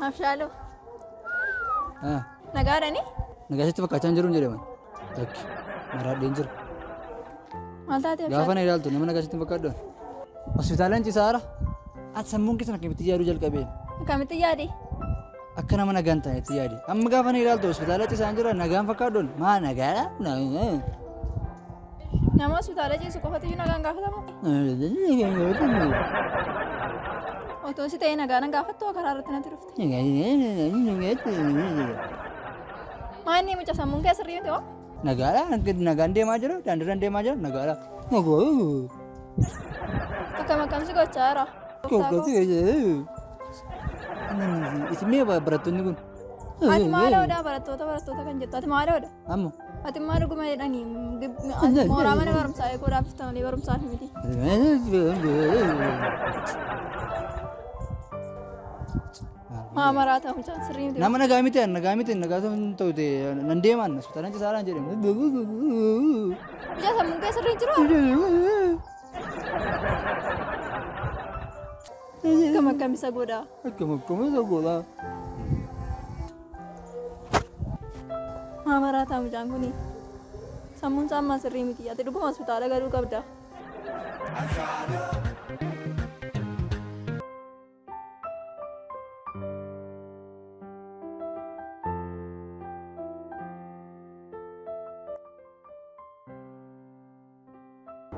Abshaaloo. Ah, Nagaadhani? nagaa sitti fakkaachaa hin jiru hin jedhaman. Lakki maraadheen jira. Maal taate Gaafa Abshaaloo? na ilaaltu nama nagaa sitti hin fakkaadhu. Hospitaalaan ciisaara. Ati sammuun keessan akkamitti yaaduu jalqabeen? Akkamitti yaade? Akka nama nagaa hin taanetti yaade. Amma gaafa na ilaaltu hospitaala ciisaan jira nagaan fakkaadhu. Maa nagaadha? Nama hospitaala ciisu qofatu iyyuu nagaan gaafatamu? Otoo si ta'ee nagaa nan gaafattu karaa irratti natti dhufte. Maa inni mucaa sammuun kee sirrii miti hoo? Nagaadha nagaan deemaa jira daandiirra deemaa jira nagaadha. Akkam akkam si gochaa jira? Isin mee barattoonni kun? Ati maaloodha barattoota barattoota kan jettu ati maaloodha? Amma. Ati maal dhuguma jedhanii mooraa mana barumsaa eeguudhaaf dhufta malee barumsaaf miti. Maa maraata mucaan sirrii miti. Nama nagaa miti nagaa miti nagaa ta'u ta'e nan deemaan hospitaalaan cisaaraan jedhe. Mucaa sammuun kee sirrii jiru? Akkam akkam isa godha? Akkam akkam isa godha? Maa maraataa mucaan kuni? Sammuun isaa ammaa sirrii miti. Ati dhuguma hospitaala galuu qabda.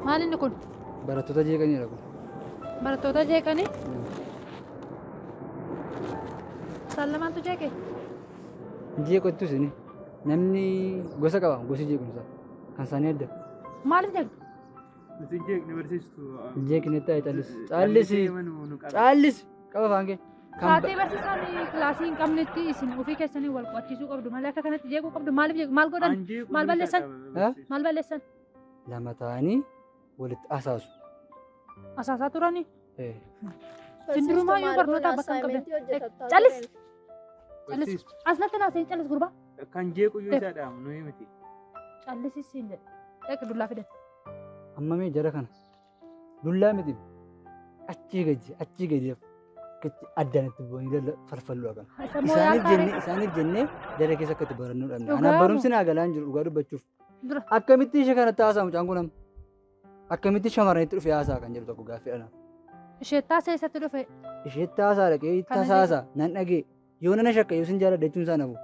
Maal inni kun? Barattoota jeeqaniidha kun. Barattoota jeeqanii? Isaan lamaantu jeeqe? Jeeqottu isin namni gosa qaba gosi jeequmsaa kan isaanii adda. Maaliif jeeqxu? Nuti hin jeeqne barsiistu. Jeeqne ta'e callisi. Callisi. Callisi. Qaba afaan kee. Kan Sa'aatii barsiisaan kilaasii hin qabnetti isin ofii keessanii wal qo'achiisuu qabdu malee akka kanatti jeequu qabdu maaliif jeequ maal godhan maal balleessan Eh? maal balleessan lama ta'anii walitti asaasu. asaasaa turanii Eh. Isin durumaayyuu barnootaaf bakka hin qabdan. Callis. Callis. As natti naasee callis gurbaa. Kan jeequ iyyuu isaadha nuyi miti. Callisi siin jedhe. Dhaqi dullaa fidan. Amma mee jara kana dullaa miti achii gadi achii gadi akkatti addaan itti bu'anii lalla falfallu akkana. Isa moo yaa Isaaniif kaaree. jennee isaaniif jennee jara keessa akka itti barannuu dhabne. Dhugaa Anaaf moo? barumsi naa galaa hin jiru dhugaa dubbachuuf. Dura. Akkamitti ishee kanatti haasa'a mucaan kun amma? Akkamitti shamarranitti dhufee haasa'a kan jedhu tokko gaaffii dha. Isheettaa seessatti dhufe. Isheetti haasa'a dhaqee itti Kana haasa'a nan dhagee yoo nana shakka yoo sin jaaladha jechuun isaa nafu.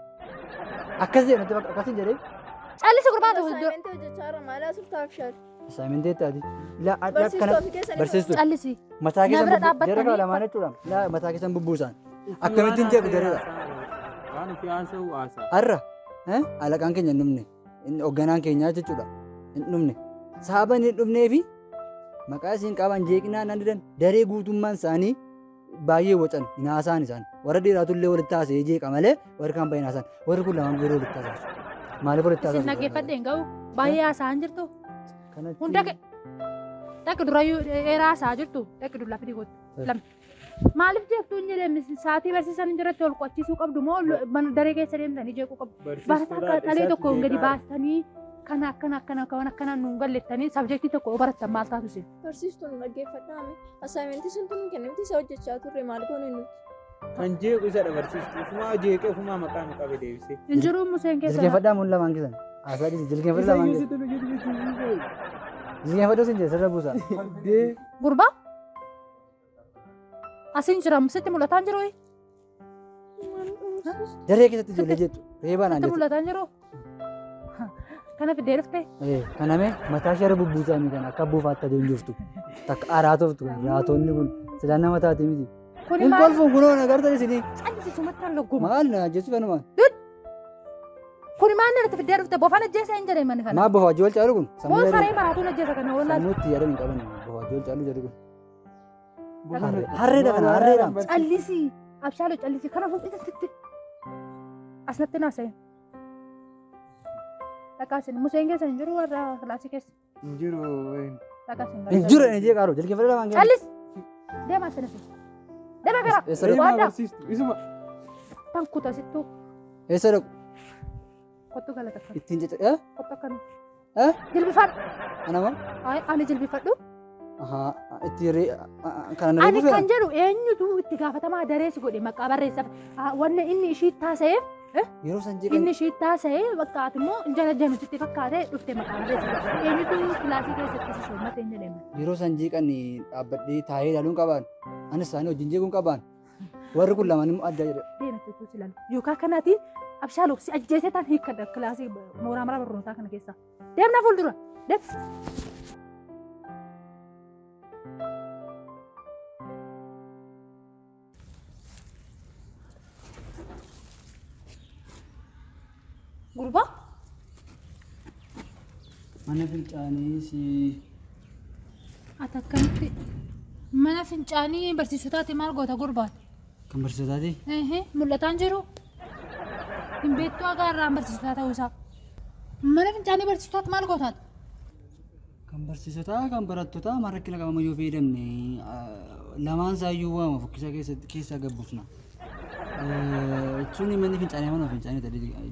Akkas jedhe natti fakkaata akkas hin jedhee. Callisi gurbaa ta'u. Assignment hojjechaa irra maal haasoftaaf shaal? Assignment taati. Laa adda Barsiistuu akkana ofii keessanii barsiistuu. Callisi. Mataa Na keessan bira bubbu jara kana dhaabbattanii- lamaan jechuudha. Laa mataa keessan bubbuusaan. Akkamittiin jeequ jareedha. Waan ofii haasa'u haasa'a. Har'a alaqaan keenya hin dhumne. Inni hoogganaan keenyaa jechuudha. Hin dhumne. Sababa inni hin dhumnee fi maqaa isiin qaban jeeqinaa nan didan daree guutummaan isaanii baay'ee wacan hin haasa'an isaan. Warra dhiiraatu illee walitti haasa'ee jeeqa malee warri kaan baay'ee hin haasa'an. Warri kun lamaan garuu walitti haasa'u. Maaliif walitti Isin haasa'u? dhaggeeffadhe hin ga'u. Baay'ee haasa'an jirtu. Kanatti- Hunda ke. Dhaqi durayyuu dheeraa haasa'aa jirtu. Dhaqi dullaa fidii gootu. Lama. Maaliif jeeqtuu hin jedhee sa'aatii barsiisan hin jirretti ol qo'achiisuu qabdu moo mana daree keessa deemtanii jeequu qabdu? Barataa akka dhalee tokko gadi baastanii kana akkana akkana kan akkana nuun gallettanii sabjektii tokko yoo barattan maal taatu isin? Barsiistuun nu dhaggeeffadhaa mee. Assignmentii sun tun kennamti isa hojjechaa turre maal goone nuti? Kan jeequ isadha barsiistu. Ofumaa jeeqee ofumaa maqaa nu qabe deebisee. Hin jiruu Museen keessa. Jilgeenfadhaa mun lamaan keessan. Haasaa dhiisi jilgeenfadhu lamaan keessan. Jilgeenfadhu sin jedhe sirra buusaa. Gurbaa asiin jira sitti mul'ataa hin jiruu? Daree keessatti ijoollee jettu. Reebaa naan Sitti jettu. mul'ataa hin jiruu? Kana fiddee dhufte? Kana mee mataa ishee irra bubbuusaa mi kana akka buufaatti aduun jirtu. Takka araatoftu kun raatonni kun silaa nama taate miti. Kuni Hin maal? kolfuun kunoo nagartan isinii. Callisi sumatti logguma. Maal na ajjeessu kanuma. Kuni maal natti fiddee dhufte? Bofaan ajjeesa hin jedhee manni kana. Maa bofa wajji wal caalu kun? Moo saree maraatuun ajjeesa kana wallaahi. Sammuutti yaadan hin qaban bofa wajji wal caalu jedhu kun. Harreedha kana harreedha. Callisi abshaaloo callisi kana fuudhite sitti. Asnatti naasa'in. Dhaqaa isin Museen keessa hin jiru warra kilaasii keessa. Hin jiru. Dhaqaa isin Hin jiru inni jee qaaruu jalqabee lamaan keessa. Callis. Deemaa isin isin. Deemaa gara. Eessa dhaqu? Waaddaa. Barsiistu. Isuma. Tan kuta sittuu. Eessa dhaqu? Kottu galata akkana. Ittiin caca. Kottu akkana. Eh? Jilbifadhu. Ana moo? Ay, ani jilbifadhu. Ahaa, itti kana na Ani reebuu kan fedha. jedhu eenyutu itti gaafatamaa daree si godhe maqaa barreessaaf. Wanni inni ishii taasa'eef Yeroo san jeeqan inni ishii taasa'ee bakka ati immoo jala janu sitti fakkaatee dhufte maqaa barreessa. Eenyutu kilaasii keessatti si shoommate hin jedhame. Yeroo san jeeqan dhaabbadhee taa'ee ilaaluun qabaan. Anis isaanii wajjin jeequun qabaan. Warri kun lamaan immoo adda jedha. Deema tuutuu si lalu. Yookaan kanaatiin abshaaloo si ajjeesee taan hiikkadha kilaasii mooraa mara barnootaa kana keessa. Deemna fuuldura. Deem. Gurbaa. Mana fincaanii si Ati akkamitti mana fincaanii barsiisotaati maal goota gurbaati? Kan barsiisotaati? Mul'ataan jiru. Hin beektuu hagaa irraan barsiisotaa ta'uu isaa. Mana fincaanii barsiisotaati maal gootaati? Kan barsiisotaa kan barattootaa maal rakkina qabama yoo fayyadamne lamaan isaayyuu waama fokkisaa keessatti keessaa gabbuusna. Jechuun manni fincaanii mana fincaanii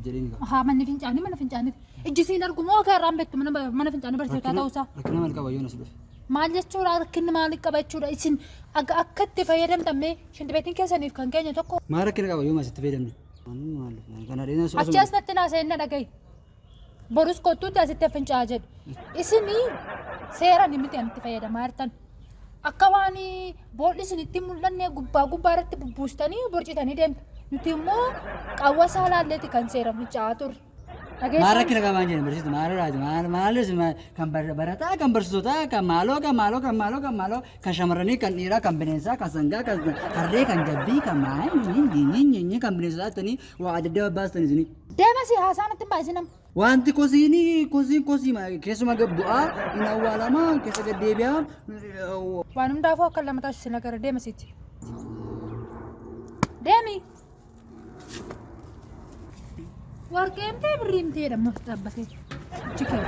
jedheen qaba. Haa manni fincaanii mana fincaaniiti. Ijji siin argu moo hagaa irraan beektu mana fincaanii barsiisotaa ta'uu isaa? Rakkina maal qaba yoo nas dhufe? Maal jechuudha rakkinni maal qaba jechuudha isin akka akka itti fayyadamtan mee shintibeetiin keessaniif kan keenya tokko. Maal rakkina qaba yoo asitti fayyadamne? Maal kana dheena Achi as natti naasa'in na dhaga'i. Borus kottuutti asitti fincaa'aa jedhu. Isin seeraan miti an itti fayyadamaa jirtan. Akka waan boolli isin itti mul'anne gubbaa gubbaa irratti bubbuustanii borcitanii deemtu. Nuti immoo qawwa isaa laalleeti kan seeraan fincaa'aa turre. Maal Dhageessaa? rakkina qabaan jedhan barsiistu maal raati maal maal kan barataa kan barsiisotaa kan maaloo kan maaloo kan maaloo kan maaloo kan shamarranii kan dhiiraa kan bineensaa kan sangaa kan harree kan jabbii kan maal kan bineensotaa jettanii waa adda addaa babbaastanii isinii. Deema si haasaa natti hin baay'isin amma. Wanti kosiin kosiin kosii keessuma gad bu'aa hin awwaalamaa keessa gad deebi'aa. Waan hundaafuu akka lama taasisu sin agarra deema siiti. Deemi. Warqeen ta'e birriin ta'e dha maf dhaabbatee. Achi kee.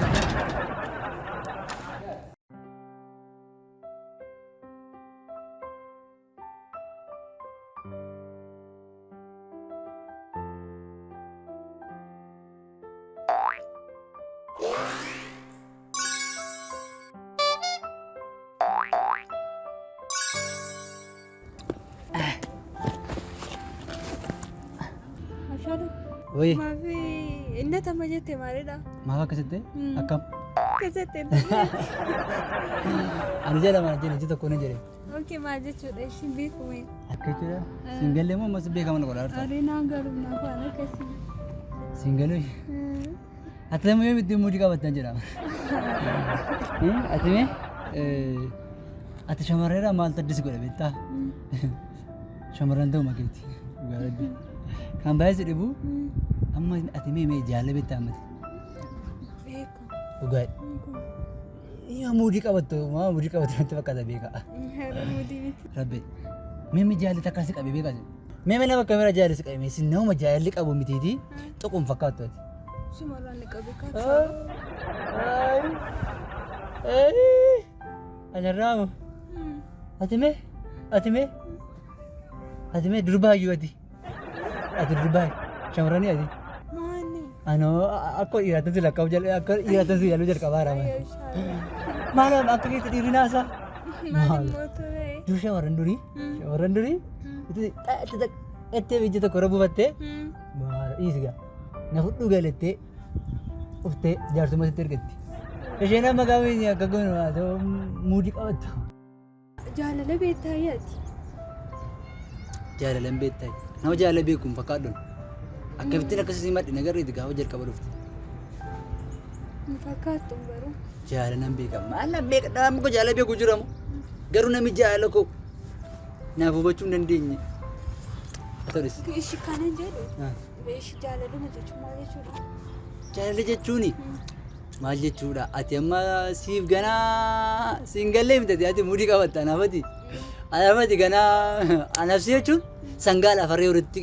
Ashaadhu. Wayii Maafi inni tama jette maalidha? Maaf akkasitti akkam? Akkasitti. Ani jala mana jala iji tokko na jedhe. Okay, maal jechuudha ishiin beekume. Akka jechuudha. Siingallee moo ammas beekama na godhaa jirta? Aree naan garuu naaf waan akkasii. Siingaluu. Ati nama yoo itti muudii qabattan jedhama. Ati mee ati shamarreerraa maaltu addis godha beektaa? Shamarran ta'uu makeeti. Dhugaa rabbi. Kan baay'ee si dhibu amma ati mee mee jaalala beektaa ammati? Beeku. Dhugaa. Yaa muudii qabattu maa muudii qabattu natti fakkaata beeka. Har'a muudii miti. Rabbi. Mee mee jaalli takka si qabe beekaa? Mee mee nama kamira jaalli si qabe mee si nama jaalli qabu mitiiti tuquun fakkaattu ati. Sumarraan ni qabe kaatu. Anarraamu. Ati mee ati mee ati mee durbaayyuu ati. Ati durbaayi shamarranii ati. Maani? Anoo akka dhiiraatti si lakkaa'u jala akka dhiiraatti si yaaluu jalqabaa raama. Maal akka keetti dhiirri naasaa? Maal immoo ture? Dur shamarran durii shamarran durii itti xaxxee ija tokko irra buufattee maal dhiisi gaa na fudhuu galettee dhuftee jaarsummaa sitti ergatti. Isheen amma gaafa inni akka goonu muudii qabattu. Jaalala beektaa yaati. Jaalala hin beektaa. Nama jaalala beeku hin fakkaadhu. Akkamittiin akkasii madde nagarreeti gaafa jalqaba dhufte. Hin fakkaattu garuu. Jaalala hin beeka. Maal na beeka? Namni koo jaalala beeku jira moo? Garuu namni jaalala koo naaf hubachuu hin dandeenye. Haa ta'us. Ishi kanan jedhu. Ishi jaalaluma jechuun maal jechuudha? Jaalala jechuuni maal jechuudha? Ati amma siif ganaa siin gallee miti ati mudii qabatta anaafati. Anaafati ganaa anaaf si jechuun sangaa lafarree walitti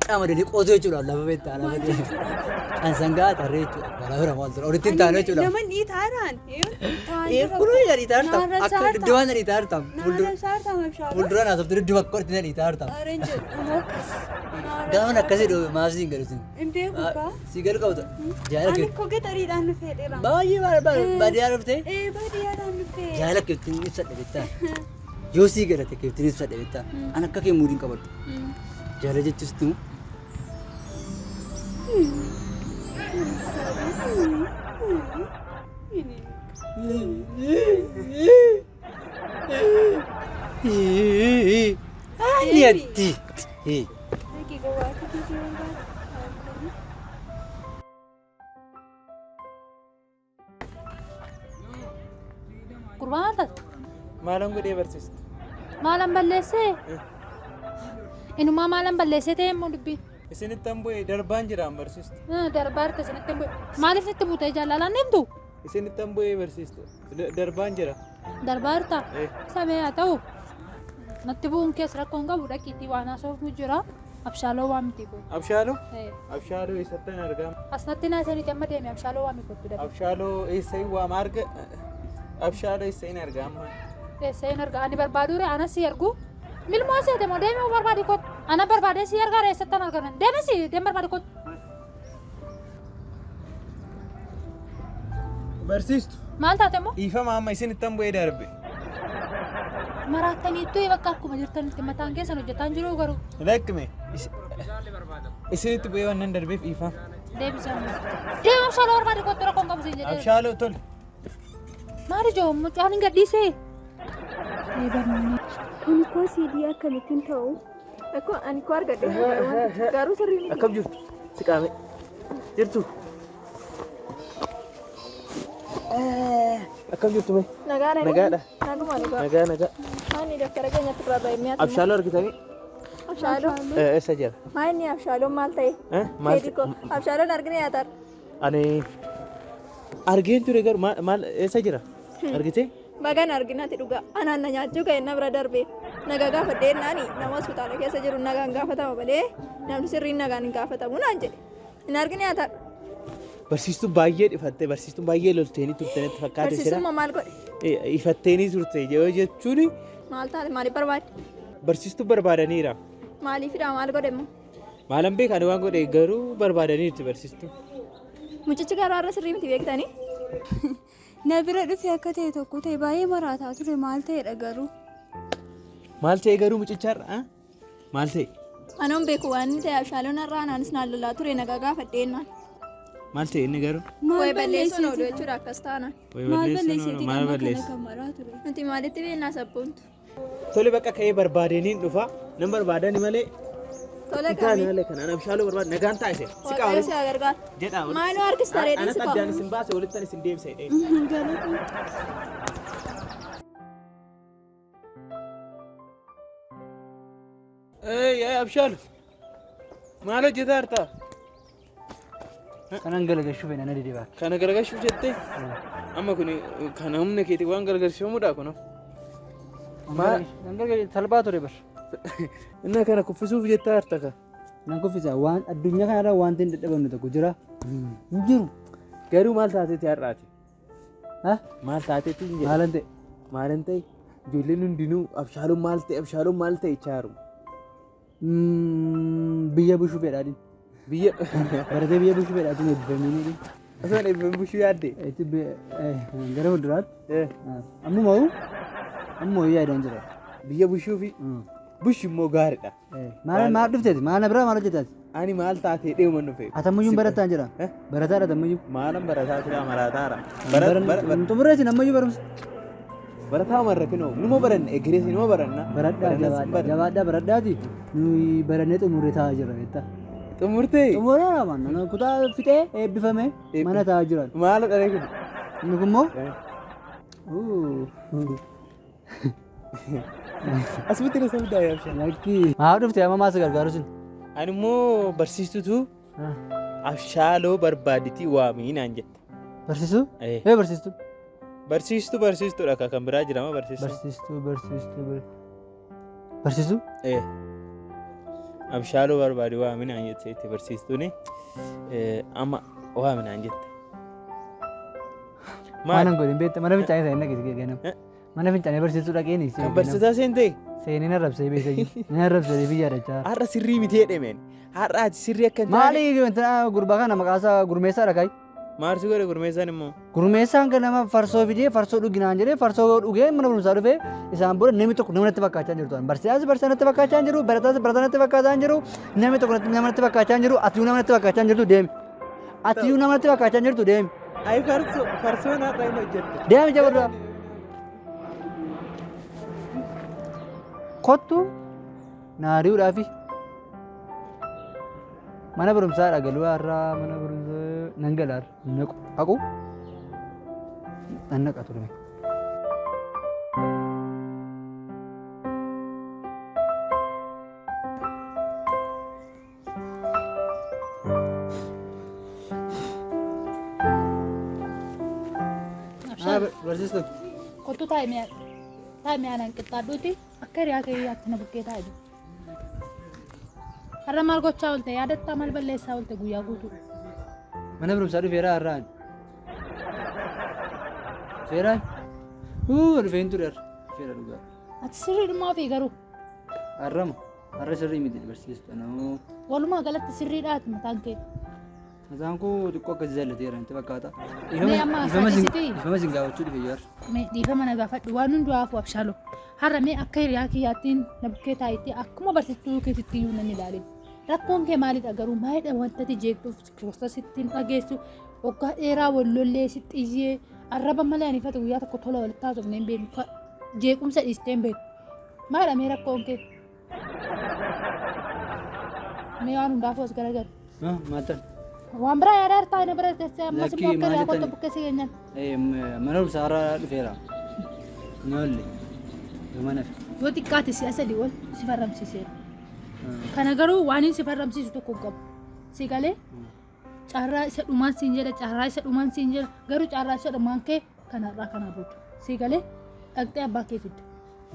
qamadanii qotuu jechuudha lafa beektaa anaafati. An sangaa tarree jechuudha. Balaa bira maal tura walitti hin taanu jechuudha. Nama dhiitaadhaan. Kun dhiitaa jirta. Akka dudduubaan dhiitaa jirta. Fuuldura naasoftu dudduuba akka walitti dhiitaa jirta. Areen jedhu immoo akkas. Gaafa akkasii dhoobe maaf siin galu sin? Hin beeku kaa. Si galu qabda. Jaalala Ani kee. koo gaxariidhaan dhufee dheeraa. Baay'ee baadiyyaa dhuftee Ee baadiyyaadhaan dhufee. jaalala kee ittiin ibsadha jettaa. Yoo sii galate kee ittiin ibsadha jettaa. An akka kee muudiin qabadhu. Jaalala jechuus itti himu. Ani atti. Dhaqii gowwaatti kiisii barbaada. Gurbaa maal taate? Maalan godhee barsiistu? Maalan balleessee? Inumaa maalan balleessee ta'e immoo dubbiin. Isinittan bu'ee darbaan jiraan barsiistu. Darbaa jirta isinitti hin bu'e. Maaliif sitti buute jaalalaan deemtu? Isinittan bu'ee barsiistu. Darbaan jira. Darbaa jirta? Eh. Samee haa ta'u. Natti bu'uun kees rakkoo hin qabu dhaqiitii waan haasofnu jira. Abshaaloo waa miti kun. Abshaaloo? Eh. Abshaaloo eessattan argama? Asnatti naasaniiti amma deemi abshaaloo waa miti kottu dafee. Abshaaloo eessa hin waama arga? Abshaaloo eessa hin arga amma? Eessa hin arga? Ani barbaaduu ree anas si argu. Milmoo seete moo deemi barbaadi kottu. Ana barbaadee si argaa ree eessattan argaman? Deemi si deemi barbaadi kottu. Barsiistu. Maal taate immoo? Dhiifama amma isinittan bu'ee darbe. Maraattaniittu bakka akkuma jirtanitti mataan keessan hojjetaan jiru garuu. Lakkime. Isinitti bu'ee waan nan darbeef dhiifama. Deebisaan. Deemi abshaaloo barbaadi kottu rakkoon qabu siin jedhee. Abshaaloo tole. Maali ijoo mucaan hin gadhiisee? Kun koo CD akkamittiin ta'u? Akkoo ani koo argadhe garuu sirrii miti. Akkam jirtu? Si qaame. Jirtu? Akkam jirtu mee? Nagaadha. Nagaadha. Naguma dhugaa. Nagaa nagaa. Maanni daftara keenyatti irraa ba'e mi'a. Abshaaloo argitanii? Abshaaloo. Eessa jira? Maanni abshaaloon maal ta'e? Maal Keeti koo abshaaloon argine yaatar. Ani argeen ture garuu maal eessa jira? Argitee? Bagan arginati dhugaa. Anaan na nyaachuu ka'e na bira darbe. Nagaa gaafadhee naani nama hospitaala keessa jiru nagaan gaafatama malee namni sirriin nagaan hin gaafatamu naan jedhe. Hin argine yaatar. Barsiistuun baay'ee dhifatte barsiistuun baay'ee lolteenii turte natti fakkaate jira. Barsiisummaa maal godhe? Ifatteenii turte yoo jechuun Maal taate maaliif barbaadde? barsiistuu barbaadaniira. Maaliifidha maal godhe immoo? Maalan beekan waan godhe garuu barbaadaniirti barsiistuu. Mucichi garuu har'a sirrii miti beektanii? Na bira dhufee akka ta'e tokko ta'e baay'ee maraataa ture maal ta'edha garuu. Maal ta'e garuu mucicharra? Maal ta'e? Anoon beeku waan inni ta'e abshaaloon har'a anaanis naan lolaa ture nagaa gaafadhee naan. Maal ta'e inni garuu? Wayi balleessuun oolu jechuudha akkas taanaan. Maal balleesseeti Maal amma kana balleesse? kan maraa ture. Nuti maalitti beeknaa sabboontu? Tole bakka ka'ee barbaadaniin dhufa. Nan barbaadani malee. Tole Hin taane kamii? malee kanaan abshaaloo barbaadu nagaan ta'a ishee. Si Waaqayyo qaama. si haa gargaaru. Jedhaa. Maaloo harkista reedhiin Anas si addaan qaama. isin baase walittan isin deebisa jedhee. Ee abshaalu. Maal hojjetaa jirta? Kanan galagalchuu fedha na dide baake. Kana garagalchuuf jettee? Amma kun kana humna keetiin waan garagalchifamuudha kun. Maal? Nan galagalchu salphaa ture bar. Inni kana kuffisuuf jettaa jirta ka. Nan kuffisa waan addunyaa kanarra wanti hin dadhabamne tokko jira. Hin jiru. Garuu maal taateeti har'aati? Ha? Maal taateeti hin jedhu? Maalan ta'e? Maalan ta'e? Ijoolleen hundinuu abshaaluun maal ta'e abshaaluun maal ta'e jechaa jiru. Biyya bushuu fedhaadhin. Biyya Baratee biyya bushuu fedhaatiin eebbifamee. osoo hin eebbifamne bushuu yaadde. Itti gara fuulduraatti. Ammuma hoo ammuma hoo yaadaan jira. Biyya bushuu fi bushi immoo gaariidha. Maal maal dhufteeti? Maal na biraa maal hojjetaati? Ani maal taatee deeman dhufe? Atammayyuun barataan jira. Eh? Barataadha atammayyuu. Maalan barataa tura maraataara. Xumureesin ammayyuu barumsa. Barataa marra kinoo numa baranna egerees numa baranna. Baradhaa Barannas hin jabaadhaa baranna. jabaadhaa baradhaati nuyi barannee xumurree taa'aa jirra beektaa. Xumurtee Xumureera waan kutaa fixee eebbifame mana taa'aa jiran. maal dharee kun? Inni kun immoo Asumatti na sabdaa yaabsha. Lakki. Maa dhufte amma maas gargaaru sin? Ani immoo barsiistutu abshaaloo barbaaditii waamii naan jette. Barsiistuu? Eh. Ee barsiistuu. Barsiistuu barsiistuudha kan biraa jira moo barsiistuu? Barsiistuu barsiistuu barsiistuu? Eh. Abshaaloo barbaadi waamii naan jette itti barsiistuuni amma waamii naan jette. Maal godhin beekta mana fincaanii ta'e naqe ganama. Mana fincaanii barsiistuu dhaqeeni. Kan barsiisaa seen ta'e? Seenee na rabsee beekta iyyuu. Na rabsee biyya dachaa. Har'a sirrii miti jedhemeen. Har'a ati sirrii akka hin taane. Maali wanta gurbaa kana maqaa isaa gurmeessaadha kaayi. Maarsi godhe gurmeessaan immoo. Gurmeessaan kan nama farsoo fidee farsoo dhuginaan jedhee farsoo dhugee mana barumsaa dhufee isaan booda namni tokko nama natti fakkaachaa hin jirtu. Barsiisaas barsiisaa natti fakkaachaa hin jiru, barataas barataa natti fakkaachaa hin jiru, namni tokko nama natti fakkaachaa hin jiru, atiyyuu nama natti fakkaachaa hin jirtu deemi. Atiyyuu nama natti fakkaachaa hin jirtu deemi. Ayi farsoo farsoon har'a hin hojjette. Deemi jabadhaa. Kottu naari'uudhaafi mana barumsaa galuu har'aa mana barumsaa nan gala har'a naqu haqu nan naqa ture. Barsiistu. Kottu taa'e mi'a taa'e mi'a naan qixxaadhuuti akka hiriyaa kee yaatti na bukkee taa'e jiru. Har'a maal gochaa oolte yaadattaa maal balleessaa oolte guyyaa guutuu. Mana barumsaa dhufeera har'aan. Dhufeeraan? Huu dhufeen ture har'a. Dhufeera dhugaa. Ati sirriidhumaa ofii garuu Har'ama. Har'a sirrii miti barsiistu anoo. Walumaa galatti sirriidhaati mataan kee. Mataan koo xiqqoo akkas jallateera natti fakkaata. Mee amma saadisitii? Dhiifama isin gaafachuu dhufe jaar. Mee dhiifama na gaafadhu waan hundumaafuu abshaaloo. Har'a mee akka hiriyaa kiyyaattiin na bukkee taa'itti akkuma barsiistuu keetitti iyyuu nan ilaalin. Rakkoon kee maalidha garuu maalidha wanta ati jeeqxuuf gorsa sitti hin dhageessu waggaa dheeraa wal lollee sitti iyyee arraba malee ani ifate guyyaa tokko tola walitti haasofnee hin beeknu jeequmsa dhiistee hin beektu. Maalidha mee rakkoon kee? Mee waan hundaafuu as garagalu. Maal ta'e? Waan biraa yaadaa jirtaa inni bira teessee ammas immoo Lakkii, akka maal hiriyaa kootti jettani? bukkee si keenyan. Mana barumsaa irraa dhufeera. Ni oolle. Yoo mana fi. Yoo xiqqaate si'a sadii ol si farramsiiseera. Kana garuu waan inni si farramsiisu tokko hin qabu. Si galee carraa isa dhumaan siin jedha carraa isa dhumaan siin jedha garuu carraa isa dhumaan kee kanarraa kanaa booda. Si galee dhaqxee abbaa kee fidda.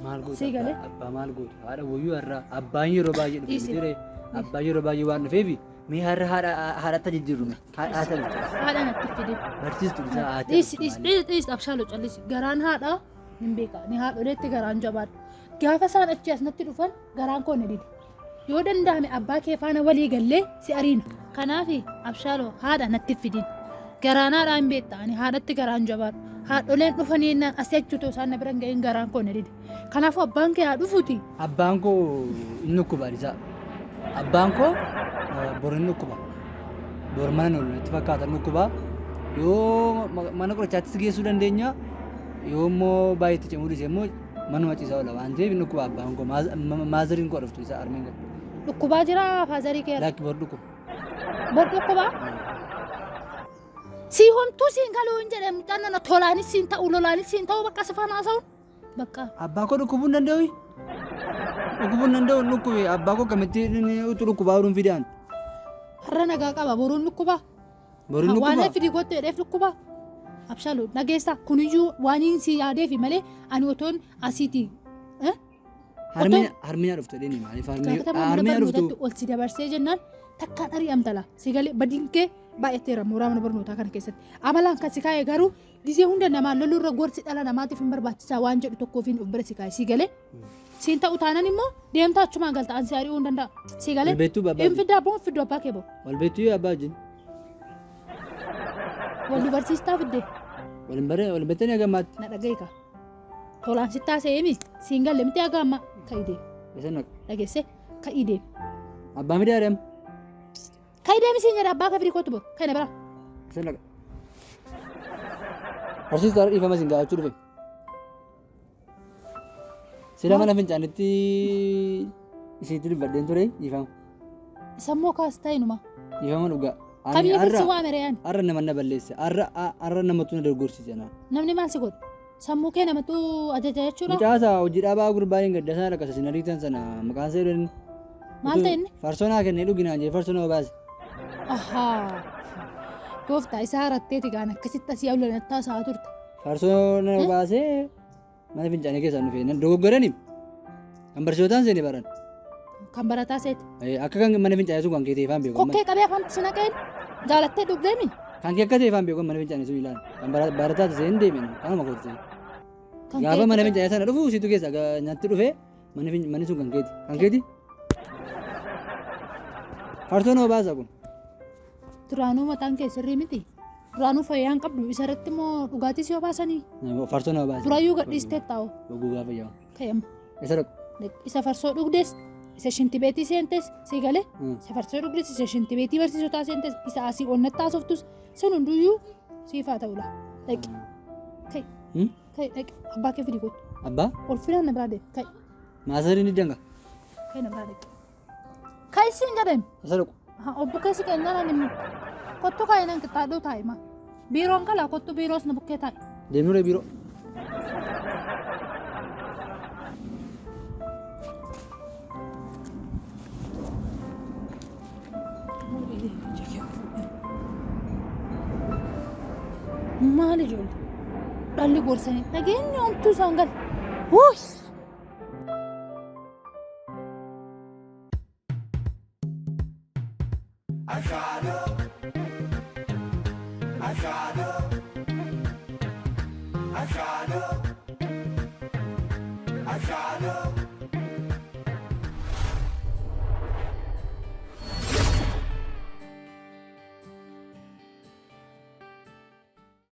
Maal goota? Sii galee? Abbaa maal goota? Haadha wayyuu har'a abbaan yeroo baay'ee dhufe Dhiisi. miti ree? Abbaan yeroo baay'ee waan dhufeefi mee har'a haadha haadhatti jijjiirru mee? Haadha haadha Haadha natti fide. barsiistu isaa haadha. Dhiisi dhiisi dhiisi dhiisi abshaaloo callisi. Garaan haadhaa hin beeka. Ni haadholeetti garaan jabaadha. Gaafa isaan achi as natti dhufan garaan koo na dide. Yoo danda'ame abbaa kee faana walii gallee si ariina. Kanaaf abshaaloo haadha natti fidin. Garaan haadhaa hin beekta. Ani haadhatti garaan jabaadha. Haadholeen dhufanii jennaan asii achi utuu isaan na bira hin ga'iin garaan koo na dide. Kanaafuu abbaan kee haa dhufuuti. Abbaan koo hin dhukkuba isaa. Abbaan koo bor hin dhukkuba. Bor mana hin oolu natti fakkaata hin dhukkuba. Yoo mana qorichaattis geessuu dandeenya. Yoo immoo baay'ee itti cimuu dhiise immoo manuma ciisaa oola waan ta'eef hin dhukkuba abbaan koo. Maazariin koo dhuftu isaa armeen koo. Dhukkubaa jira faazarii kee. Lakki bor dhukkuba. Bor dhukkubaa. Sii homtuu siin galuu hin jedhe mucaan nana tolaanis siin ta'u lolaanis siin ta'u bakka si faana haasa'uun bakka. Abbaa koo dhukkubuu hin danda'u. Dhukkubuu hin danda'u hin dhukkube. Abbaa koo akkamitti inni utuu dhukkubaa ooluun fidaan. Har'a nagaa qaba boruun dhukkubaa. Boruun Waan dhukkubaa. fidi gootte jedheef dhukkubaa. Abshaalu dhageessaa kuniyyuu waan hin si yaadeefi malee ani otoon asiiti. Harmeen dhuftu jedheen maaliif Gaafata mana harmeen dhuftu. barnootaatti ol si dabarsee jennaan takkaan ari'amta laa. Si galee badiin kee baay'ateera mooraa mana barnootaa kana keessatti. Amalaan kan si kaa'e garuu gisee hunda namaan loluu irra gorsi dhala namaatiif hin barbaachisaa waan jedhu tokkoofiin of bira si kaa'e si galee. Siin ta'u taanan immoo deemtaa achumaan galta an si ari'uu hin danda'a. Si galee. Walbeettuu abbaa Hin fiddaa abbaa fiddu abbaa kee boo. Walbeettuu abbaa wajjin. Wal dubarsiistaa fidde Wal hin baree wal beektanii haga ammaatti. na dhaga'i kaa. Tolaan sitti haasa'ee mi? Siin galle miti haga amma ka'i deemi. Eessa naqa? Dhageesse ka'i deemi. Abbaan fidee adeema. Ka'i deemi siin jedha abbaa kee firii kootu boru. Ka'i na biraa. Eessa naqa? Barsiistuu har'a dhiifama isin gaafachuu dhufe. Sila mana fincaanitti isinitti dubbadheen ture dhiifama. Sammoo kaas ta'inuma. Dhiifama dhugaa. Ani Kamii har'a si waamere ani? har'a nama na balleesse. Har'a har'a namatu na dogoggorsiise naan. Namni maal si godhe? Sammuu kee namatu ajaja jechuudha. Mucaa isaa hojii dhaabaa gurbaa hin gadda sana rakkasa isin ariitan sana maqaan isaa jedhan. Maal ta'e inni? Farsoo naa kennee dhuginaan jee farsoo nama baase. Ahaa. Gooftaa isaa haratteeti gaan akkasitti asii awwalanattaa isaa turte. Farsoo nama baasee mana fincaanii keessaan dhufee nan dogoggorani. Kan barsiisotaan seene baran. Kan barataa seeti. Akka kan mana fincaanii sun kan kee ta'e ifaan beeku. Kokkee qabee afaan si naqeen jaalattee dhugdeemi. Kan kee akka ta'e ifaan beeku mana fincaanii sun ilaala. Kan barataa ta'e hin deemen kanuma kooti ta'e. Kan Gaafa kee mana fincaanii sana dhufu situ keessa natti dhufe Manni sun kan keeti. Kan keeti? Farsoo nama baasa kun. Duraanuu mataan kee sirrii miti. Duraanuu fayyaa hin qabdu. Isa irratti immoo dhugaatii si obaasanii. Farsoo nama baasa. Durayyuu gadhiistee taa'u. Dhuguu gaafa yaa'u. Ka'e amma. Isa dhaqu. Isa farsoo dhugdes, isa shintibeetii seentes, si galee. Isa farsoo dhugdes, isa shintibeetii barsiisotaa seentes, isa asii onnatti haasoftus, sun hunduyyuu siif haa ta'u laa. Dhaqi. Ka'i. Ka'i dhaqi. Abbaa kee fidi kottu. Abbaa? Ol fidaan na biraa deemi. Ka'i. Maasariin ni danga. Ka'i na biraa dhaqi. Ka'i siin jedheen. Isa dhaqu. Obbo keessi keenyaan ani kottu ka'i nan qixxaadhuu taa'i ma. Biiroon kalaa kottu biiroos na bukkee taa'i. Deemnuree biiroo. Maal ijoollee? Dhalli gorsanii dhageenyi homtuu isaan gala. Wuuy! Ashaado. Ashaado.